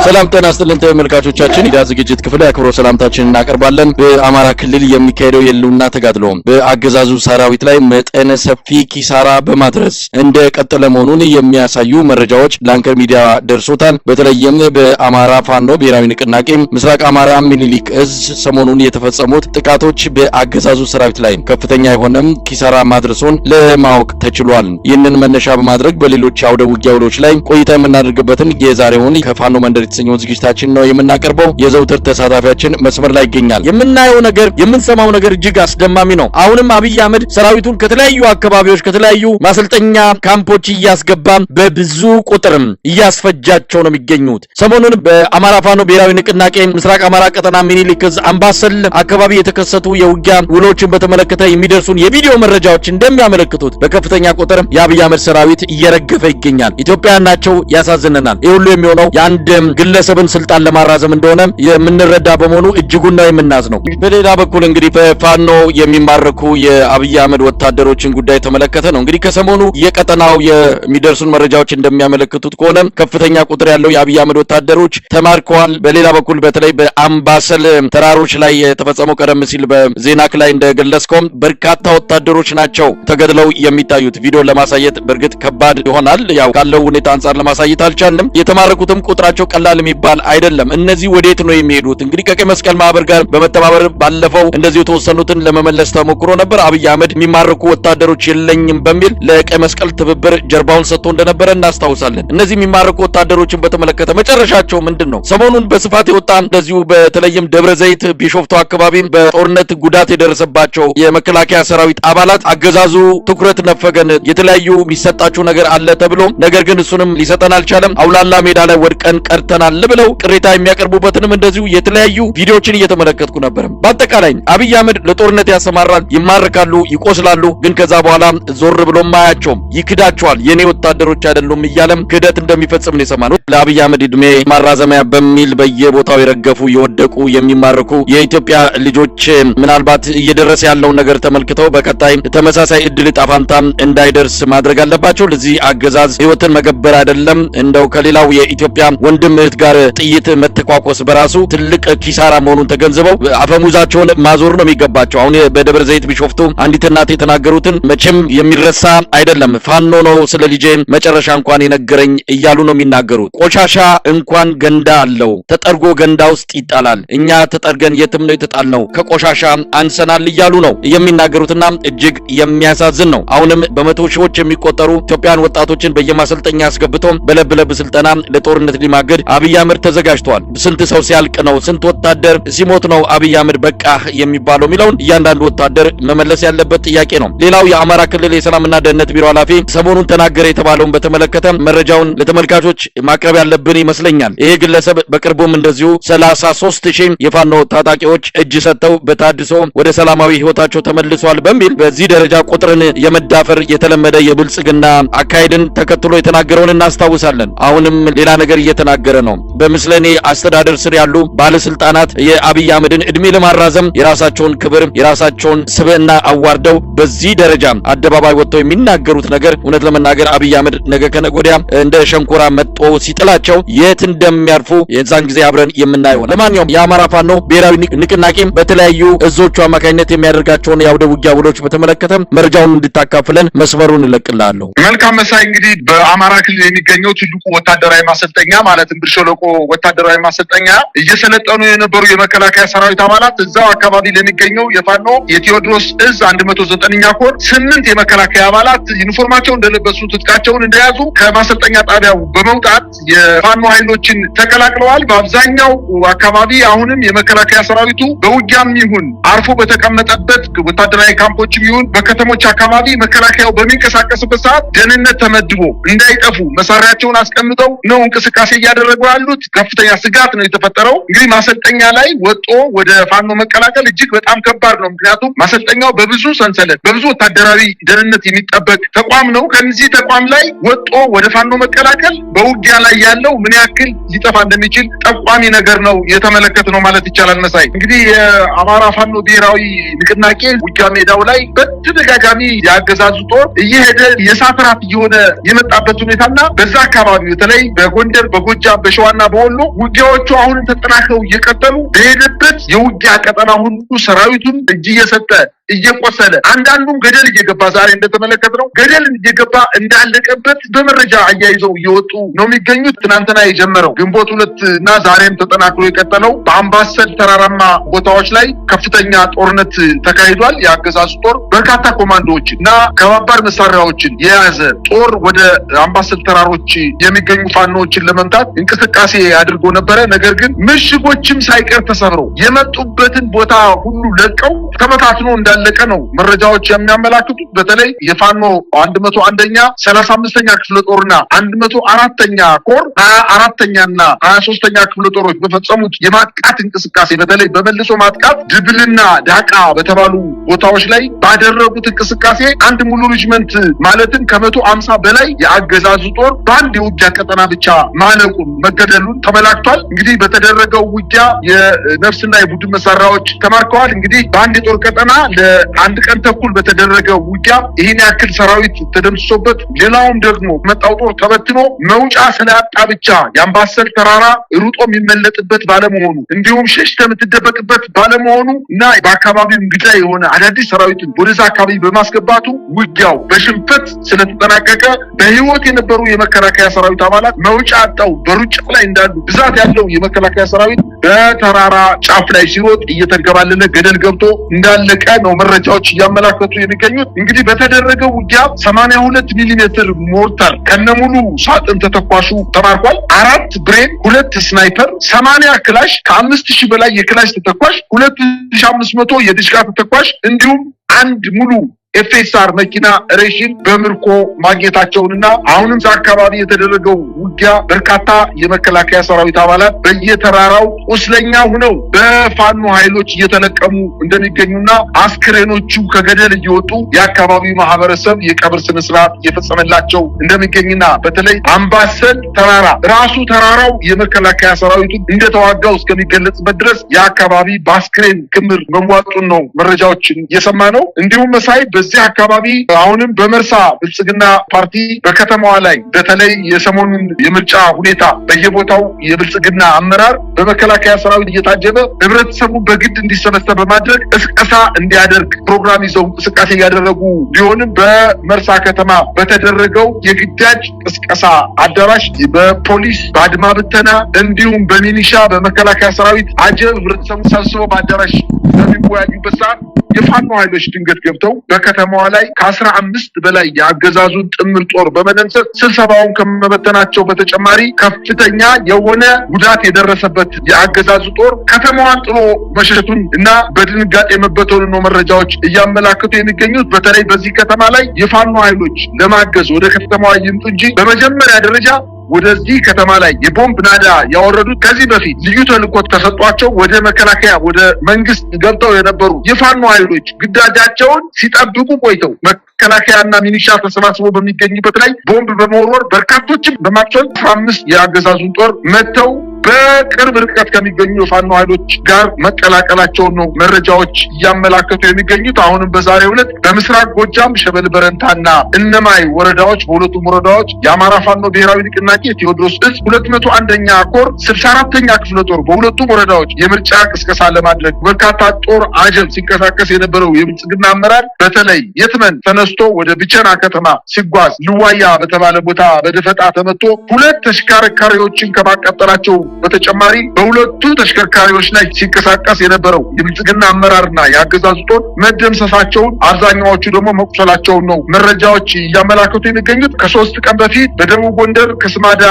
ሰላም ጤና ይስጥልን ተመልካቾቻችን፣ የዳ ዝግጅት ክፍል አክብሮ ሰላምታችንን እናቀርባለን። በአማራ ክልል የሚካሄደው የህልውና ተጋድሎ በአገዛዙ ሰራዊት ላይ መጠነ ሰፊ ኪሳራ በማድረስ እንደቀጠለ መሆኑን የሚያሳዩ መረጃዎች ለአንከር ሚዲያ ደርሶታል። በተለይም በአማራ ፋኖ ብሔራዊ ንቅናቄ ምስራቅ አማራ ሚኒሊክ እዝ ሰሞኑን የተፈጸሙት ጥቃቶች በአገዛዙ ሰራዊት ላይ ከፍተኛ የሆነም ኪሳራ ማድረሱን ለማወቅ ተችሏል። ይህንን መነሻ በማድረግ በሌሎች አውደ ውጊያ ውሎች ላይ ቆይታ የምናደርግበትን የዛሬውን ከፋኖ መንደር የተሰኘውን ዝግጅታችን ነው የምናቀርበው። የዘውትር ተሳታፊያችን መስመር ላይ ይገኛል። የምናየው ነገር የምንሰማው ነገር እጅግ አስደማሚ ነው። አሁንም አብይ አህመድ ሰራዊቱን ከተለያዩ አካባቢዎች ከተለያዩ ማሰልጠኛ ካምፖች እያስገባ በብዙ ቁጥርም እያስፈጃቸው ነው የሚገኙት። ሰሞኑን በአማራ ፋኖ ብሔራዊ ንቅናቄ ምስራቅ አማራ ቀጠና ሚኒሊክ እዝ አምባሰል አካባቢ የተከሰቱ የውጊያ ውሎችን በተመለከተ የሚደርሱን የቪዲዮ መረጃዎች እንደሚያመለክቱት በከፍተኛ ቁጥር የአብይ አህመድ ሰራዊት እየረገፈ ይገኛል። ኢትዮጵያውያን ናቸው፣ ያሳዝነናል። ይህ ሁሉ የሚሆነው የአንድ ግለሰብን ስልጣን ለማራዘም እንደሆነ የምንረዳ በመሆኑ እጅጉን ነው የምናዝነው። በሌላ በኩል እንግዲህ በፋኖ የሚማረኩ የአብይ አህመድ ወታደሮችን ጉዳይ ተመለከተ ነው። እንግዲህ ከሰሞኑ የቀጠናው የሚደርሱን መረጃዎች እንደሚያመለክቱት ከሆነ ከፍተኛ ቁጥር ያለው የአብይ አህመድ ወታደሮች ተማርከዋል። በሌላ በኩል በተለይ በአምባሰል ተራሮች ላይ የተፈጸመው ቀደም ሲል በዜናክ ላይ እንደገለጽከው በርካታ ወታደሮች ናቸው ተገድለው የሚታዩት። ቪዲዮ ለማሳየት በእርግጥ ከባድ ይሆናል። ያው ካለው ሁኔታ አንጻር ለማሳየት አልቻልንም። የተማረኩትም ቁጥራቸው ቀላል የሚባል አይደለም። እነዚህ ወዴት ነው የሚሄዱት? እንግዲህ ከቀይ መስቀል ማህበር ጋር በመተባበር ባለፈው እንደዚሁ የተወሰኑትን ለመመለስ ተሞክሮ ነበር። አብይ አህመድ የሚማረኩ ወታደሮች የለኝም በሚል ለቀይ መስቀል ትብብር ጀርባውን ሰጥቶ እንደነበረ እናስታውሳለን። እነዚህ የሚማረኩ ወታደሮችን በተመለከተ መጨረሻቸው ምንድን ነው? ሰሞኑን በስፋት የወጣ እንደዚሁ በተለይም ደብረ ዘይት ቢሾፍቱ አካባቢ በጦርነት ጉዳት የደረሰባቸው የመከላከያ ሰራዊት አባላት አገዛዙ ትኩረት ነፈገን፣ የተለያዩ የሚሰጣቸው ነገር አለ ተብሎ ነገር ግን እሱንም ሊሰጠን አልቻለም፣ አውላላ ሜዳ ላይ ወድቀን ቀርተናል ብለው ቅሬታ የሚያቀርቡበትንም እንደዚሁ የተለያዩ ቪዲዮዎችን እየተመለከትኩ ነበር። በአጠቃላይ አብይ አህመድ ለጦርነት ያሰማራል፣ ይማርካሉ፣ ይቆስላሉ፣ ግን ከዛ በኋላ ዞር ብሎ ማያቸውም፣ ይክዳቸዋል። የኔ ወታደሮች አይደሉም እያለም ክህደት እንደሚፈጽም ነው የሰማነው። ለአብይ አህመድ እድሜ ማራዘሚያ በሚል በየቦታው የረገፉ የወደቁ የሚማርኩ የኢትዮጵያ ልጆች ምናልባት እየደረሰ ያለውን ነገር ተመልክተው በቀጣይ ተመሳሳይ እድል ዕጣ ፋንታ እንዳይደርስ ማድረግ አለባቸው። ለዚህ አገዛዝ ህይወትን መገበር አይደለም እንደው ከሌላው የኢትዮጵያ ወንድም እህት ጋር ጥይት መተኳኮስ በራሱ ትልቅ ኪሳራ መሆኑን ተገንዝበው አፈሙዛቸውን ማዞር ነው የሚገባቸው። አሁን በደብረ ዘይት ቢሾፍቱ አንዲት እናት የተናገሩትን መቼም የሚረሳ አይደለም። ፋኖ ነው ስለ ልጄ መጨረሻ እንኳን የነገረኝ እያሉ ነው የሚናገሩት። ቆሻሻ እንኳን ገንዳ አለው፣ ተጠርጎ ገንዳ ውስጥ ይጣላል። እኛ ተጠርገን የትም ነው የተጣልነው፣ ከቆሻሻ አንሰናል እያሉ ነው የሚናገሩትና እጅግ የሚያሳዝን ነው። አሁንም በመቶ ሺዎች የሚቆጠሩ ኢትዮጵያን ወጣቶችን በየማሰልጠኛ አስገብቶ በለብለብ ስልጠና ለጦርነት ሊማግድ አብይ አህመድ ተዘጋጅቷል። ስንት ሰው ሲያልቅ ነው፣ ስንት ወታደር ሲሞት ነው አብይ አህመድ በቃ የሚባለው የሚለውን እያንዳንዱ ወታደር መመለስ ያለበት ጥያቄ ነው። ሌላው የአማራ ክልል የሰላምና ደህንነት ቢሮ ኃላፊ ሰሞኑን ተናገረ የተባለውን በተመለከተ መረጃውን ለተመልካቾች ማቅረብ ያለብን ይመስለኛል። ይሄ ግለሰብ በቅርቡም እንደዚሁ 33,000 የፋኖ ታጣቂዎች እጅ ሰጥተው በታድሶ ወደ ሰላማዊ ህይወታቸው ተመልሷል በሚል በዚህ ደረጃ ቁጥርን የመዳፈር የተለመደ የብልጽግና አካሄድን ተከትሎ የተናገረውን እናስታውሳለን። አሁንም ሌላ ነገር እየተናገረ ነው። በምስለኔ አስተዳደር ስር ያሉ ባለስልጣናት የአብይ አህመድን እድሜ ለማራዘም የራሳቸውን ክብር የራሳቸውን ስብዕና አዋርደው በዚህ ደረጃ አደባባይ ወጥተው የሚናገሩት ነገር እውነት ለመናገር አብይ አህመድ ነገ ከነገ ወዲያ እንደ ሸንኮራ መጥጦ ሲጥላቸው የት እንደሚያርፉ የዛን ጊዜ አብረን የምናየው። ለማንኛውም የአማራ ፋኖ ብሔራዊ ንቅናቄ በተለያዩ እዞቹ አማካኝነት የሚያደርጋቸውን የአውደ ውጊያ ውሎች በተመለከተ መረጃውን እንድታካፍለን መስመሩን እለቅልሃለሁ። መልካም መሳይ፣ እንግዲህ በአማራ ክልል የሚገኘው ትልቁ ወታደራዊ ማሰልጠኛ ማለትም ብር ሸለቆ ወታደራዊ ማሰልጠኛ እየሰለጠኑ የነበሩ የመከላከያ ሰራዊት አባላት እዛው አካባቢ ለሚገኘው የፋኖ የቴዎድሮስ እዝ 109ኛ ኮር 8 የመከላከያ አባላት ዩኒፎርማቸውን እንደለበሱ ትጥቃቸውን እንደያዙ ከማሰልጠኛ ጣቢያው በመውጣት የፋኖ ኃይሎችን ተቀላቅለዋል። በአብዛኛው አካባቢ አሁንም የመከላከያ ሰራዊቱ በውጊያም ይሁን አርፎ በተቀመጠበት ወታደራዊ ካምፖችም ይሁን በከተሞች አካባቢ መከላከያው በሚንቀሳቀስበት ሰዓት ደህንነት ተመድቦ እንዳይጠፉ መሳሪያቸውን አስቀምጠው ነው እንቅስቃሴ እያደረጉ ያሉት። ከፍተኛ ስጋት ነው የተፈጠረው። እንግዲህ ማሰልጠኛ ላይ ወጦ ወደ ፋኖ መቀላቀል እጅግ በጣም ከባድ ነው። ምክንያቱም ማሰልጠኛው በብዙ ሰንሰለት በብዙ ወታደራዊ ደህንነት የሚጠበቅ ተቋም ነው። ከዚህ ተቋም ላይ ወጦ ወደ ፋኖ መቀላቀል በውጊያ ላይ ያለው ምን ያክል ሊጠፋ እንደሚችል ጠቋሚ ነገር ነው የተመለከት ነው ማለት ይቻላል። መሳይ፣ እንግዲህ የአማራ ፋኖ ብሔራዊ ንቅናቄ ውጊያ ሜዳው ላይ በተደጋጋሚ የአገዛዙ ጦር እየሄደ የእሳት ራት እየሆነ የመጣበት ሁኔታና በዛ አካባቢ በተለይ በጎንደር፣ በጎጃም፣ በሸዋና በወሎ ውጊያዎቹ አሁን ተጠናክረው እየቀጠሉ በሄደበት የውጊያ ቀጠና ሁሉ ሰራዊቱን እጅ እየሰጠ እየቆሰለ አንዳንዱም ገደል እየገባ ዛሬ እንደተመለከትነው ገደል እየገባ እንዳለቀበት በመረጃ አያይዘው እየወጡ ነው የሚገኙት። ትናንትና የጀመረው ግንቦት 2 እና ዛሬም ተጠናክሮ የቀጠለው በአምባሰል ተራራማ ቦታዎች ላይ ከፍተኛ ጦርነት ተካሂዷል። የአገዛዙ ጦር በርካታ ኮማንዶዎች እና ከባባድ መሳሪያዎችን የያዘ ጦር ወደ አምባሰል ተራሮች የሚገኙ ፋኖዎችን ለመምታት እንቅስቃሴ አድርጎ ነበረ። ነገር ግን ምሽጎችም ሳይቀር ተሰብረው የመጡበትን ቦታ ሁሉ ለቀው ተበታትኖ እንዳለቀ ነው መረጃዎች የሚያመላክቱት። በተለይ የፋኖ 101ኛ 35ኛ ክፍለ ጦርና 104ኛ ኮር 24ኛና 23ኛ ክፍለ ጦሮች በፈጸሙት የማጥቃት እንቅስቃሴ በተለይ በመልሶ ማጥቃት ድብልና ዳቃ በተባሉ ቦታዎች ላይ ባደረጉት እንቅስቃሴ አንድ ሙሉ ሬጅመንት ማለትም ከ150 በላይ የአገዛዙ ጦር በአንድ የውጊያ ቀጠና ብቻ ማለቁን መገደሉን ተመላክቷል። እንግዲህ በተደረገው ውጊያ የነፍስና የቡድን መሳሪያዎች ተማርከዋል። እንግዲህ በአንድ የጦር ቀጠና ለአንድ ቀን ተኩል በተደረገው ውጊያ ይህን ያክል ሰራዊት ተደምስሶበት ሌላውም ደግሞ መጣው ጦር ተበትኖ መውጫ ስላጣ ብቻ የአምባሰል ተራራ ሩጦ የሚመለጥበት ባለመሆኑ እንዲሁም ሸሽተ የምትደበቅበት ባለመሆኑ እና በአካባቢው እንግዳ የሆነ አዳዲስ ሰራዊትን ወደዛ አካባቢ በማስገባቱ ውጊያው በሽንፈት ስለተጠናቀቀ በህይወት የነበሩ የመከላከያ ሰራዊት አባላት መውጫ አጣው በሩጫ ላይ እንዳሉ ብዛት ያለው የመከላከያ ሰራዊት በተራራ ጫፍ ላይ ሲሮጥ እየተንከባለለ ገደል ገብቶ እንዳለቀ ነው መረጃዎች እያመላከቱ የሚገኙት። እንግዲህ በተደረገው ውጊያ 82 ሚሊሜትር ሞርተር ከነሙሉ ሳጥን ተተኳሹ ተማርኳል። 4 ብሬን፣ 2 ስናይፐር፣ 80 ክላሽ፣ ከ5000 በላይ የክላሽ ተተኳሽ፣ 2500 የድሽቃ ተተኳሽ እንዲሁም አንድ ሙሉ FSR መኪና ሬሽን በምርኮ ማግኘታቸውንና አሁንም አካባቢ የተደረገው ውጊያ በርካታ የመከላከያ ሰራዊት አባላት በየተራራው ቁስለኛ ሆነው በፋኖ ኃይሎች እየተለቀሙ እንደሚገኙና አስክሬኖቹ ከገደል እየወጡ የአካባቢው ማህበረሰብ የቀብር ስነ ስርዓት እየፈጸመላቸው እንደሚገኝና በተለይ አምባሰል ተራራ ራሱ ተራራው የመከላከያ ሰራዊቱ እንደተዋጋው እስከሚገለጽበት ድረስ የአካባቢ በአስክሬን ክምር መዋጡን ነው መረጃዎችን እየሰማ ነው። እንዲሁም መሳይ በዚህ አካባቢ አሁንም በመርሳ ብልጽግና ፓርቲ በከተማዋ ላይ በተለይ የሰሞኑን የምርጫ ሁኔታ በየቦታው የብልጽግና አመራር በመከላከያ ሰራዊት እየታጀበ ህብረተሰቡ በግድ እንዲሰበሰብ በማድረግ ቅስቀሳ እንዲያደርግ ፕሮግራም ይዘው እንቅስቃሴ እያደረጉ ቢሆንም በመርሳ ከተማ በተደረገው የግዳጅ ቅስቀሳ አዳራሽ በፖሊስ በአድማ ብተና እንዲሁም በሚሊሻ በመከላከያ ሰራዊት አጀብ ህብረተሰቡ ሰብስበው በአዳራሽ በሚወያዩበት ሰዓት የፋኖ ኃይሎች ድንገት ገብተው በከተማዋ ላይ ከ15 በላይ የአገዛዙን ጥምር ጦር በመደምሰስ ስብሰባውን ከመበተናቸው በተጨማሪ ከፍተኛ የሆነ ጉዳት የደረሰበት የአገዛዙ ጦር ከተማዋን ጥሎ መሸሸቱን እና በድንጋጤ መበተኑን ነው መረጃዎች እያመላከቱ የሚገኙት። በተለይ በዚህ ከተማ ላይ የፋኖ ኃይሎች ለማገዝ ወደ ከተማዋ ይምጡ እንጂ በመጀመሪያ ደረጃ ወደዚህ ከተማ ላይ የቦምብ ናዳ ያወረዱት ከዚህ በፊት ልዩ ተልዕኮ ተሰጥቷቸው ወደ መከላከያ ወደ መንግስት ገብተው የነበሩ የፋኖ ኃይሎች ግዳጃቸውን ሲጠብቁ ቆይተው መከላከያና ሚሊሻ ተሰባስቦ በሚገኙበት ላይ ቦምብ በመወርወር በርካቶችን በማቁሰል 15 የአገዛዙን ጦር መተው በቅርብ ርቀት ከሚገኙ የፋኖ ኃይሎች ጋር መቀላቀላቸውን ነው መረጃዎች እያመላከቱ የሚገኙት። አሁንም በዛሬው ዕለት በምስራቅ ጎጃም ሸበል በረንታና እነማይ ወረዳዎች በሁለቱም ወረዳዎች የአማራ ፋኖ ብሔራዊ ንቅናቄ ቴዎድሮስ እዝ 201ኛ ኮር 64ኛ ክፍለ ጦር በሁለቱም ወረዳዎች የምርጫ ቅስቀሳ ለማድረግ በርካታ ጦር አጀብ ሲንቀሳቀስ የነበረው የብልጽግና አመራር በተለይ የትመን ተነስቶ ወደ ብቸና ከተማ ሲጓዝ ልዋያ በተባለ ቦታ በደፈጣ ተመቶ 2 ተሽከርካሪዎችን ከማቃጠላቸው በተጨማሪ በሁለቱ ተሽከርካሪዎች ላይ ሲንቀሳቀስ የነበረው የብልጽግና አመራርና የአገዛዙ ጦር መደምሰሳቸውን አብዛኛዎቹ ደግሞ መቁሰላቸውን ነው መረጃዎች እያመላከቱ የሚገኙት። ከ3 ቀን በፊት በደቡብ ጎንደር ከስማዳ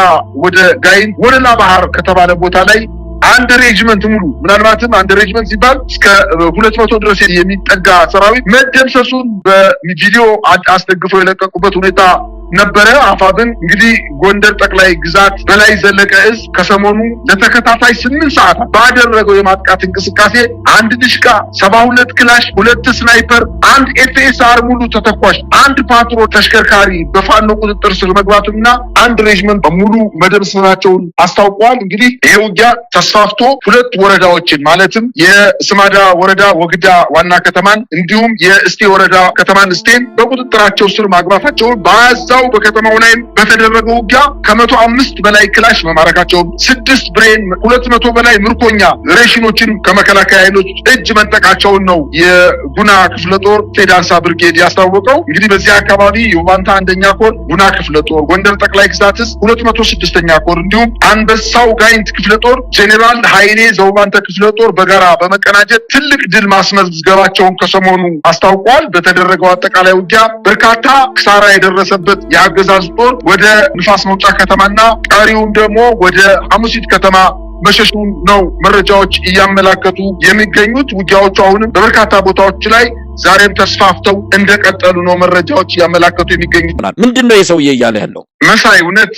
ወደ ጋይንት ወለላ ባህር ከተባለ ቦታ ላይ አንድ ሬጅመንት ሙሉ ምናልባትም አንድ ሬጅመንት ሲባል እስከ 200 ድረስ የሚጠጋ ሰራዊት መደምሰሱን በቪዲዮ አስደግፈው የለቀቁበት ሁኔታ ነበረ። አፋብን እንግዲህ ጎንደር ጠቅላይ ግዛት በላይ ዘለቀ እዝ ከሰሞኑ ለተከታታይ 8 ሰዓታት ባደረገው የማጥቃት እንቅስቃሴ አንድ ድሽቃ፣ 72 ክላሽ፣ 2 ስናይፐር፣ አንድ FSR ሙሉ ተተኳሽ፣ አንድ ፓትሮል ተሽከርካሪ በፋኖ ቁጥጥር ስር መግባቱና አንድ ሬጅመንት ሙሉ መደምሰሳቸውን አስታውቀዋል። እንግዲህ ይሄ ውጊያ ተስፋፍቶ 2 ወረዳዎችን ማለትም የስማዳ ወረዳ ወግዳ ዋና ከተማን እንዲሁም የእስቴ ወረዳ ከተማን እስቴን በቁጥጥራቸው ስር ማግባታቸውን ባዛ እዛው በከተማው ላይ በተደረገው ውጊያ ከ105 በላይ ክላሽ መማረካቸውን፣ 6 ብሬን፣ 200 በላይ ምርኮኛ ሬሽኖችን ከመከላከያ ኃይሎች እጅ መንጠቃቸውን ነው የጉና ክፍለ ጦር ቴዳንሳ ብርጌድ ያስታወቀው። እንግዲህ በዚህ አካባቢ የውባንታ አንደኛ ኮር ጉና ክፍለ ጦር፣ ጎንደር ጠቅላይ ግዛት እዝ 206ኛ ኮር እንዲሁም አንበሳው ጋይንት ክፍለ ጦር ጄኔራል ኃይሌ ዘውባንተ ክፍለ ጦር በጋራ በመቀናጀት ትልቅ ድል ማስመዝገባቸውን ከሰሞኑ አስታውቋል። በተደረገው አጠቃላይ ውጊያ በርካታ ኪሳራ የደረሰበት የአገዛዙ ጦር ወደ ንፋስ መውጫ ከተማና ቀሪውን ደግሞ ወደ ሐሙሲት ከተማ መሸሹን ነው መረጃዎች እያመላከቱ የሚገኙት። ውጊያዎቹ አሁንም በበርካታ ቦታዎች ላይ ዛሬም ተስፋፍተው እንደቀጠሉ ነው መረጃዎች እያመላከቱ የሚገኙት። ምንድን ነው የሰውዬ እያለ ያለው? መሳይ፣ እውነት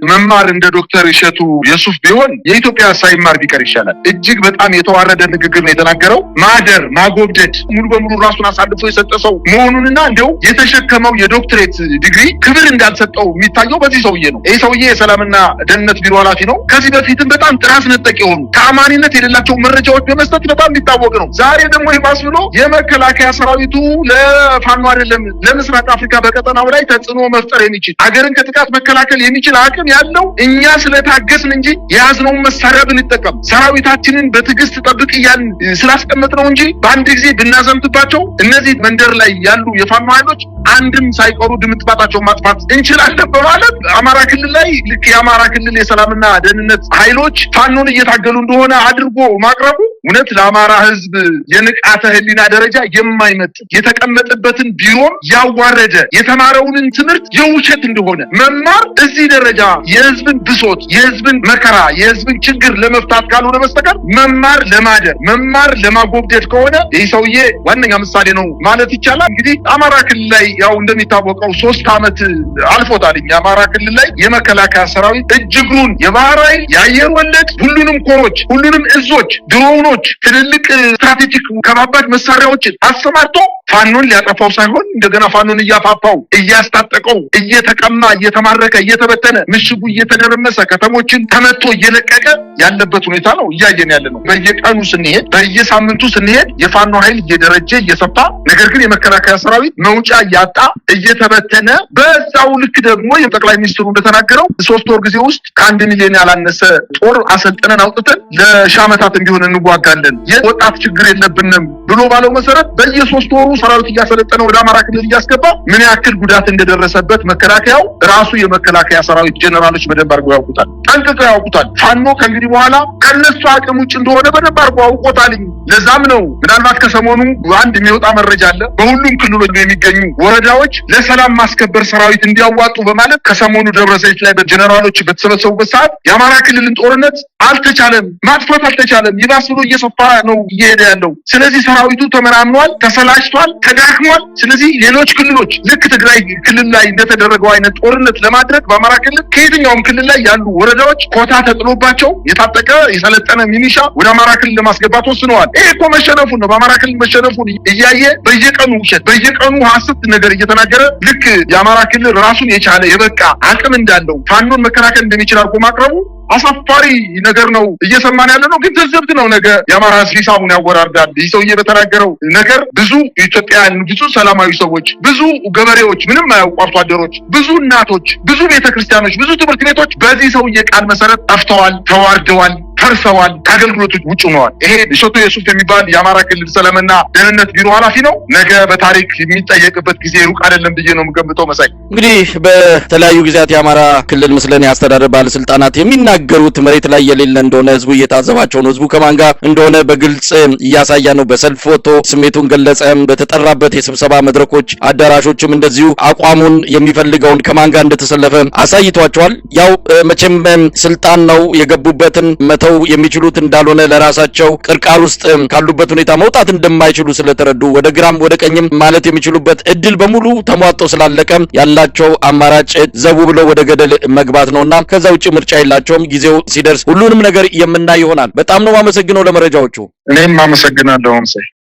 መማር እንደ ዶክተር እሸቱ የሱፍ ቢሆን የኢትዮጵያ ሳይማር ቢቀር ይሻላል። እጅግ በጣም የተዋረደ ንግግር ነው የተናገረው። ማደር፣ ማጎብደድ፣ ሙሉ በሙሉ ራሱን አሳልፎ የሰጠ ሰው መሆኑንና እንዲያው የተሸከመው የዶክትሬት ዲግሪ ክብር እንዳልሰጠው የሚታየው በዚህ ሰውዬ ነው። ይህ ሰውዬ የሰላምና ደህንነት ቢሮ ኃላፊ ነው። ከዚህ በፊትም በጣም ጥራዝ ነጠቅ የሆኑ ተአማኒነት የሌላቸው መረጃዎች በመስጠት በጣም የሚታወቅ ነው። ዛሬ ደግሞ ይባስ ብሎ የመከላከያ ሰራዊቱ ለፋኖ አይደለም ለምስራቅ አፍሪካ በቀጠናው ላይ ተጽዕኖ መፍጠር የሚችል፣ ሀገርን ከጥቃት መከላከል የሚችል አቅም ያለው እኛ ስለታገስን እንጂ የያዝነውን መሳሪያ ብንጠቀም፣ ሰራዊታችንን በትዕግስት ጠብቅ እያልን ስላስቀመጥነው እንጂ በአንድ ጊዜ ብናዘምትባቸው እነዚህ መንደር ላይ ያሉ የፋኖ ኃይሎች አንድም ሳይቀሩ ድምጥማጣቸውን ማጥፋት እንችላለን በማለት አማራ ክልል ላይ ልክ የአማራ ክልል የሰላምና ደህንነት ኃይሎች ፋኖን እየታገሉ እንደሆነ አድርጎ ማቅረቡ እውነት ለአማራ ሕዝብ የንቃተ ህሊና ደረጃ የማይመጥ፣ የተቀመጠበትን ቢሮም ያዋረደ፣ የተማረውንን ትምህርት የውሸት እንደሆነ፣ መማር እዚህ ደረጃ የህዝብን ብሶት፣ የህዝብን መከራ፣ የህዝብን ችግር ለመፍታት ካልሆነ በስተቀር መማር ለማደር፣ መማር ለማጎብደድ ከሆነ ይህ ሰውዬ ዋነኛ ምሳሌ ነው ማለት ይቻላል። እንግዲህ አማራ ክልል ላይ ያው እንደሚታወቀው 3 ዓመት አልፎታል። የአማራ ክልል ላይ የመከላከያ ሰራዊት እጅግሩን የባህር ኃይል፣ የአየር ወለድ፣ ሁሉንም ኮሮች፣ ሁሉንም እዞች፣ ድሮኖች፣ ትልልቅ strategic ከባባድ መሳሪያዎችን አሰማርቶ ፋኖን ሊያጠፋው ሳይሆን እንደገና ፋኖን እያፋፋው፣ እያስታጠቀው፣ እየተቀማ፣ እየተማረከ፣ እየተበተነ፣ ምሽጉ እየተደረመሰ፣ ከተሞችን ተመቶ እየለቀቀ ያለበት ሁኔታ ነው እያየን ያለ ነው። በየቀኑ ስንሄድ፣ በየሳምንቱ ስንሄድ የፋኖ ኃይል እየደረጀ፣ እየሰፋ፣ ነገር ግን የመከላከያ ሰራዊት መውጫ እያጣ እየተበተነ፣ በዛው ልክ ደግሞ የጠቅላይ ሚኒስትሩ እንደተናገረው 3 ወር ጊዜ ውስጥ ከ1 ሚሊዮን ያላነሰ ጦር አሰልጥነን አውጥተን ለሺህ ዓመታት እንዲሆን እንዋጋለን፣ የወጣት ችግር የለብንም ብሎ ባለው መሰረት በየ3 ወሩ ሰራዊት እያሰለጠነ ወደ አማራ ክልል እያስገባ ምን ያክል ጉዳት እንደደረሰበት መከላከያው ራሱ የመከላከያ ሰራዊት ጀነራሎች በደንብ አድርገው ያውቁታል፣ ጠንቅቀው ያውቁታል። ፋኖ ከእንግዲህ በኋላ ከነሱ አቅም ውጭ እንደሆነ በደንብ አድርገው አውቆታል። ለዛም ነው ምናልባት ከሰሞኑ አንድ የሚወጣ መረጃ አለ። በሁሉም ክልሎች የሚገኙ ወረዳዎች ለሰላም ማስከበር ሰራዊት እንዲያዋጡ በማለት ከሰሞኑ ደብረ ዘይት ላይ በጀነራሎች በተሰበሰቡበት ሰዓት የአማራ ክልልን ጦርነት አልተቻለም፣ ማጥፋት አልተቻለም፣ ይባስ ብሎ እየሰፋ ነው እየሄደ ያለው። ስለዚህ ሰራዊቱ ተመናምኗል፣ ተሰላችቷል፣ ተዳክሟል። ስለዚህ ሌሎች ክልሎች ልክ ትግራይ ክልል ላይ እንደተደረገው አይነት ጦርነት ለማድረግ በአማራ ክልል ከየትኛውም ክልል ላይ ያሉ ወረዳዎች ኮታ ተጥሎባቸው የታጠቀ የሰለጠነ ሚኒሻ ወደ አማራ ክልል ለማስገባት ወስነዋል። ይሄ እኮ መሸነፉን ነው። በአማራ ክልል መሸነፉን እያየ በየቀኑ ውሸት፣ በየቀኑ ሀሰት ነገር እየተናገረ ልክ የአማራ ክልል ራሱን የቻለ የበቃ አቅም እንዳለው፣ ፋኖን መከላከል እንደሚችል አድርጎ ማቅረቡ አሳፋሪ ነገር ነው እየሰማን ያለ ነው። ግን ትዝብት ነው። ነገ የአማራ ሕዝብ ሂሳቡን ያወራርዳል። ይህ ሰውዬ በተናገረው ነገር ብዙ ኢትዮጵያውያን፣ ብዙ ሰላማዊ ሰዎች፣ ብዙ ገበሬዎች፣ ምንም አያውቁ አርሶ አደሮች፣ ብዙ እናቶች፣ ብዙ ቤተክርስቲያኖች፣ ብዙ ትምህርት ቤቶች በዚህ ሰውዬ ቃል መሰረት ጠፍተዋል፣ ተዋርደዋል፣ ፈርሰዋል፣ ከአገልግሎቶች ውጭ ሆነዋል። ይሄ እሸቱ የሱፍ የሚባል የአማራ ክልል ሰላምና ደህንነት ቢሮ ኃላፊ ነው። ነገ በታሪክ የሚጠየቅበት ጊዜ ሩቅ አይደለም ብዬ ነው የምገምተው። መሳይ። እንግዲህ በተለያዩ ጊዜያት የአማራ ክልል ምስለኔ አስተዳደር ባለስልጣናት የሚናገሩት መሬት ላይ የሌለ እንደሆነ ህዝቡ እየታዘባቸው ነው። ህዝቡ ከማን ጋር እንደሆነ በግልጽ እያሳያ ነው። በሰልፍ ወጥቶ ስሜቱን ገለጸ። በተጠራበት የስብሰባ መድረኮች፣ አዳራሾችም እንደዚሁ አቋሙን የሚፈልገውን ከማን ጋር እንደተሰለፈ አሳይቷቸዋል። ያው መቼም ስልጣን ነው፣ የገቡበትን መተው የሚችሉት እንዳልሆነ፣ ለራሳቸው ቅርቃር ውስጥ ካሉበት ሁኔታ መውጣት እንደማይችሉ ስለተረዱ፣ ወደ ግራም ወደ ቀኝም ማለት የሚችሉበት እድል በሙሉ ተሟጦ ስላለቀ ያላቸው አማራጭ ዘው ብለው ወደ ገደል መግባት ነውና ከዛ ውጭ ምርጫ የላቸውም። ጊዜው ሲደርስ ሁሉንም ነገር የምናይ ይሆናል። በጣም ነው የማመሰግነው ለመረጃዎቹ። እኔም አመሰግናለሁ መሳይ።